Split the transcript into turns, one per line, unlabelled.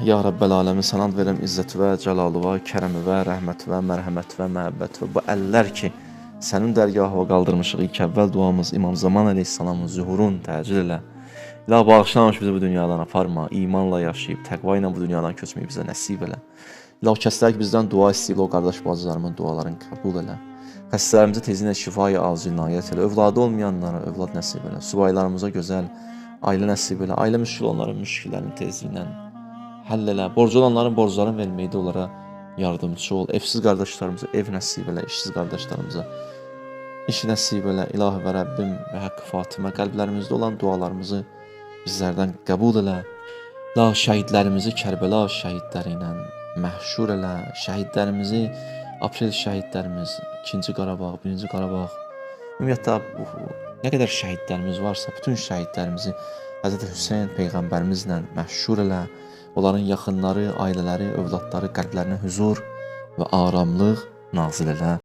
Ya Rəbbəl aləmin, sənə and verirəm izzəti və cəlalı və kərəmi və rəhməti və mərhəməti və məhəbbəti və bu əllər ki, sənin dərgahına qaldırmışıq ilk əvvəl duamız İmam Zaman əleyhissalamın zühurun təcil elə. İlah bağışlamış bizi bu dünyadan aparma, imanla yaşayıb, təqva ilə bu dünyadan köçməyi bizə nəsib elə. İlah o kəslər ki, bizdən dua istəyib, o qardaş bacılarımın dualarını qəbul elə. Xəstələrimizə tezliklə şifaya acil inayət elə. Övladı olmayanlara övlad nəsib elə. Subaylarımıza gözəl ailə nəsib elə. Ailə müşkül olanların müşküllərini tezliklə həll elə. Borcu olanların borclarını verməkdə onlara yardımçı ol. Evsiz qardaşlarımıza ev nəsib elə, işsiz qardaşlarımıza iş nəsib elə. İlahi və Rəbbim və Haqqı Fatimə qəlblərimizdə olan dualarımızı bizlərdən qəbul elə. La şəhidlərimizi Kərbəla şəhidləri ilə məhşur elə. Şəhidlərimizi, aprel şəhidlərimiz, 2-ci Qarabağ, 1-ci Qarabağ, ümumiyyətlə nə qədər şəhidlərimiz varsa, bütün şəhidlərimizi Həzrəti Hüseyn peyğəmbərimizlə məhşur elə. Onların yaxınları, ailələri, övladları, qəlblərinə huzur və aramlıq nazil elə.